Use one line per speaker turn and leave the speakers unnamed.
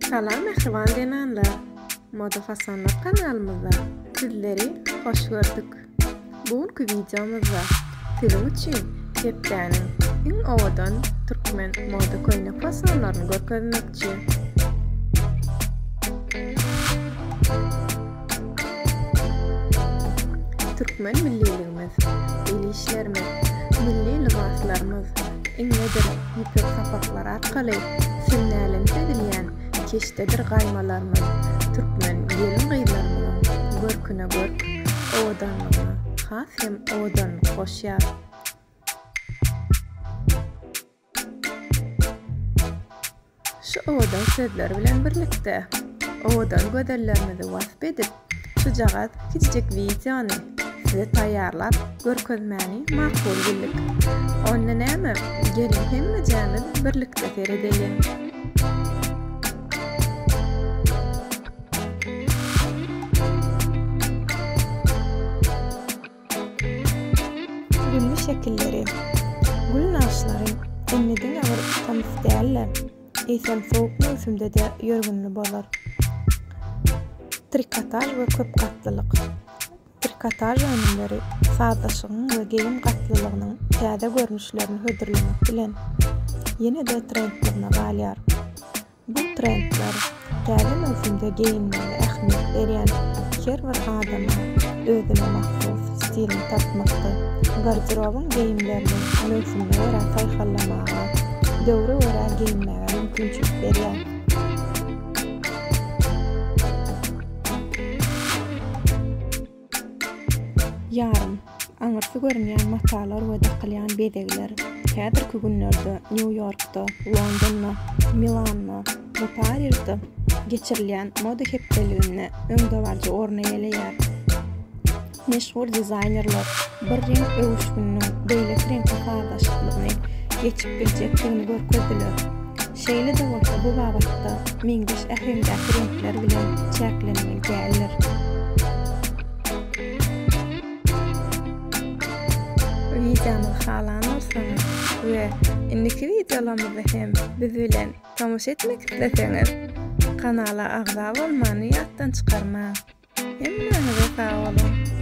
Salam mähriban zenanlar! Moda fasonlar kanalymyzda sizleri hoş gördük. Bu günki wideomyzda siziň üçin hepdäniň iň owadan türkmen moda köýnek fasonlaryny görkezmekçi. Türkmen milliligimiz, el işlerimiz, milli lybaslarymyz iňňedir ýüpek sapaklar arkaly sünnälenip edilýän keşdedir gaýmalarymyz türkmen gelin-gyzlarymyzyň görküne görk, owadanlygyna has hem owadanlyk goşýar. Şu owadan sözler bilen birlikde, owadan gözellerimizi wasp edip, şujagaz kiçijik wideony size taýýarlap görkezmäni makul bildik. Onda näme, geliň hemmejämiz birlikde seredeliň. Gülli şekilleri, gül nagyşlary indi diňe bir tomus däl-de, eýsem sowuk möwsümde-de ýörgünli bolar. Trikotaž we köp gatlylyk. Trikotaž önümleri sazlaşygyň we geýim gatlylygynyň täze görnüşlerini hödürlemek bilen, ýene-de trendligine galýar. Bu trendler täze möwsümde geýinmäge ähmiýet berýän her bir adama özüne mahsus stilini tapmakda, garderobyň geýimlerini möwsümine görä saýhallamaga, döwre görä geýinmäge mümkinçilik berýär. Ýarym, aňyrsy görünýän matalar we dakylýan bezegler häzirki günlerde Nýu-Ýorkda, Londonda, Milanda we Parižde geçirilýän moda hepdeliginde öňdebaryjy orny eýeleýär. Meşhur dizaýnerler bir reňk öwüşgininiň beýleki reňke sazlaşyklygyny geçip biljekdigini görkezdiler. Şeýle-de bolsa bu babatda meňzeş äheňdäki reňkler bilen çäklenmeli däldir. Wideomyzy halan bolsaňyz we indiki wideolarymyzda hem biz bilen tomaşa etmek isleseňiz kanala agza bolmany ýatdan çykarmaň. Hemmäňize sag boluň!